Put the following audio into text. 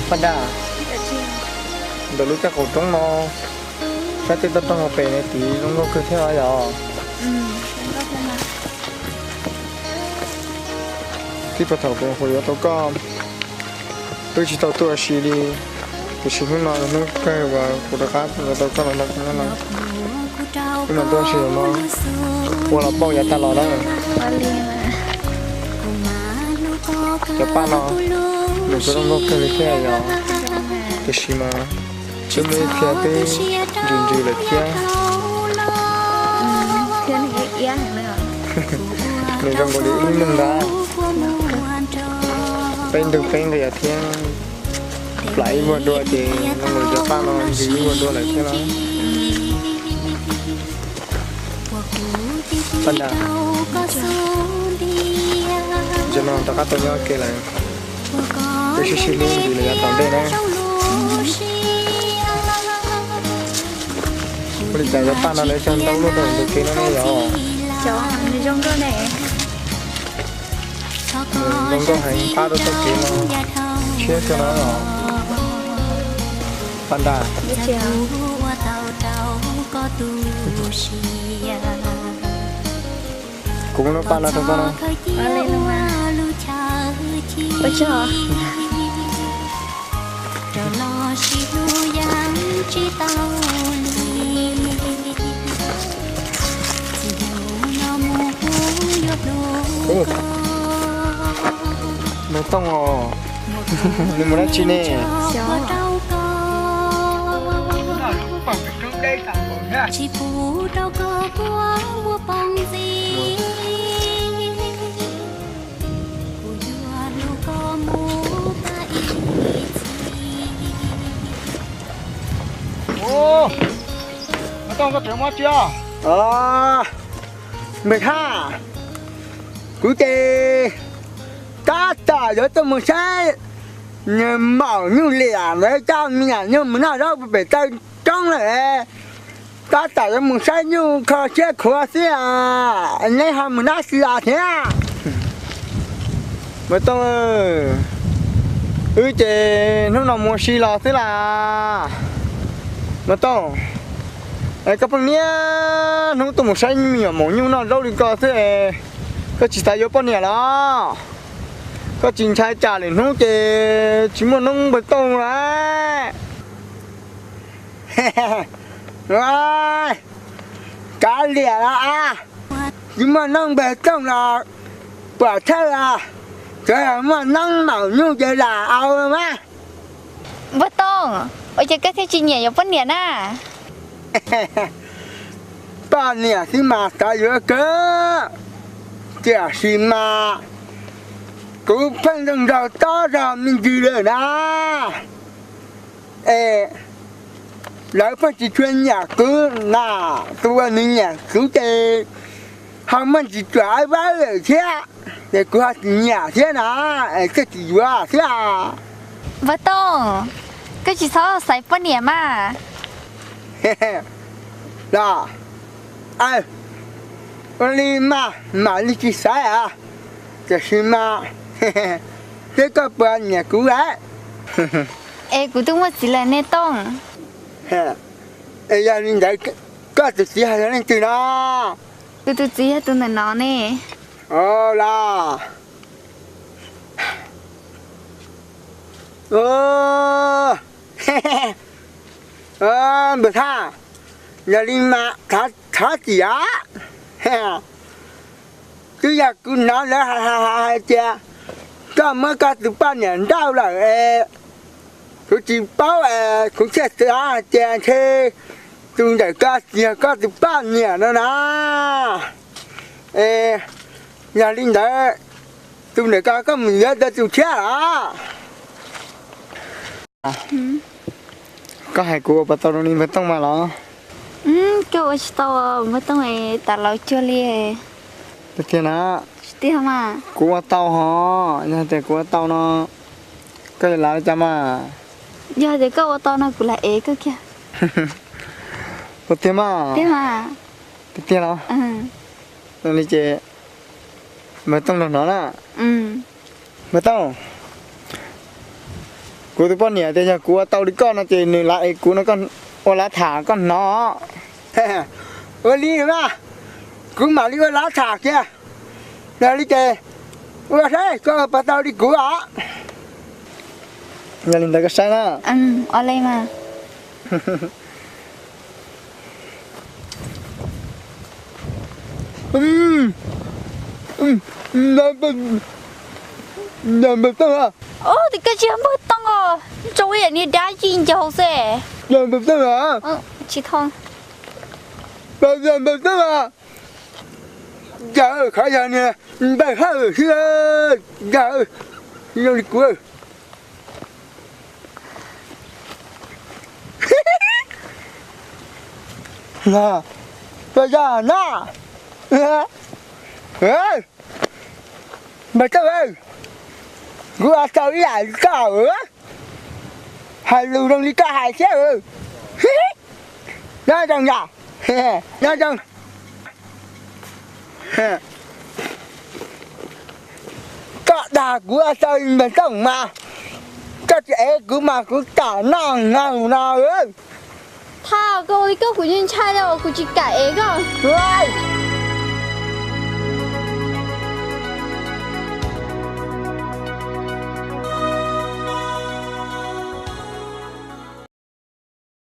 Paj Daj, ntawm lub caj qaum roob no, sab tej toj roob hauv pes ne tid zoo nkauj kawg thiab yom. Txij puag thaum kuv nyuam qhuav yuav tau koj, twb tsis tau tuaj ua si li, tiam sis hnub no hnub kawg uas kuv rov qab yuav tau koj los nrog kuv nyob no. Wb mam tuaj ua si no, ua los pauj yav tag los na. Cov paj no nws kuj zoo nkauj kawg li thiab yom, tiam sis mas twb muaj ib txhia twb ntsws ntsws lawm thiab. Nws zoo nkaus li ib lub neej ntag, peb ntug peb nqis thiab, plam ib vuag dua ces zoo nkaus li cov paj no ntsws ib vuag dua lawm thiab na. Paj Daj, zaum no rov qab tau nyob ua ke lawm, wb sib sib hlub ntxiv lawm yav tom ntej na. Ua li cas cov paj no lawv cog ntau luaj rau ntawm tus kev no ne yom? Zoo nkauj heev, pab rau txoj kev no siab kawg no los. Paj Daj, kuv muab lub paj no rau koj no. Npawg Tooj os, nws mus dab tsi ne? Npawg Thaj, kuv ces tab tom yuav tuaj mus saib maum nyuj liam ntawd coj me nyuam nyuj mus noj zaub pem taw roob lawm. Tab tom yuav mus saib nyuj kho siab khuav xwb, neb ho mus dab tsi los thiab? Npawg Tooj, wb ces hnub no mus ua si los xwb las. Npawg Tooj, es koj pheej niaj hnub tuaj mus saib me nyuam maum nyuj noj zaub li ko xwb, koj tsis xav yuav poj niam los? Koj tsis ntshai tsam lwm hnub ces tsis muaj noob Npawg Tooj lawm? Kav liam los as, tsis muaj noob Npawg Tooj los puas thawj os, tsuav yog muaj noob maum nyuj ces lam au mas. Npawg Tooj, ua cas koj thiaj tsis nyiam yuav poj niam na? Poj niam xwb mas xav yuav kawg, tiam sis mas kuv pheej zoo nraug tob zog me ntsis lawm na. Es lawv pheej tsis tshua nyiam kuv na, tus uas nws nyiam kuv ces ho muaj ntsis tsuam ab vab lawm thiab, ces kuv ho tsis nyiam thiab na, es thiaj tsis yuav thiab. Npawg Tooj, koj tsis txhob xaiv poj niam mas. Los, ua li mas mam li tsis xaiv os, tiam sis mas seb koj puas nyiam kuv lawm. Es kuv twb muaj txiv lawm ne Tooj. Es yog li ntawd koj tus txiv yog leej twg no? Kuv tus txiv yog tus ntawm no ne. Los, npawg Thaj, yog li mas thov txim os. Twb yog kuv hnov lawv hais hais tias koj muab koj tus poj niam nrauj lawm es kuv tsis paub es kuv thiaj xav hais tias ntshe tus ntawm koj tsis yog koj tus poj niam no na. Es yog li ntawd, tus ntawm koj koj mus yuav tau tus tshiab los? Koj hais kuv ua puas tau rau li npawg Tooj mas los? Koj ua tsis tau npawg Tooj, tas laus cuag li. Tiag tiag na? Tiag mas. Kuv ua tau hos, yog tias kuv ua tau no koj yuav lav li cas mas? Yog tias koj ua tau no kuv lam ev koj kiag. Puas tiag mas? Tiag mas. Tiag tiag los? Li ces npawg Tooj los hnov na. Npawg Tooj, Kuv tus poj niam tias yog kuv ua tau li koj no ces nws lav es kuv no, ua lav tham koj hnov. Ua li mas, kuv mam li ua lav tham kiag. Yog li ces ua saib koj puas tau li kuv os. Yog li ntawd koj saib na. Npawg Tooj, koj tsis yog npawg Tooj os, tso ib yam niag dab yij ncaus xwb. Npawg Tooj, npawg Tooj, yog qhov yog niag npawg Hawj xwb, yog zoo li kuv. Koj yog na. Npawg Tooj, kuv ua tau ib yam li koj, hais lus zoo li koj hais thiab. Nyob zoo yom, nyob zoo. Koj dag kuv ua tau npawg Tooj mas, koj tsis ev kuv mas kuv tom noj nkaus no. Thaj, koj ua li koj kuv ntshai ntshai li, kuv tsis kam ev koj.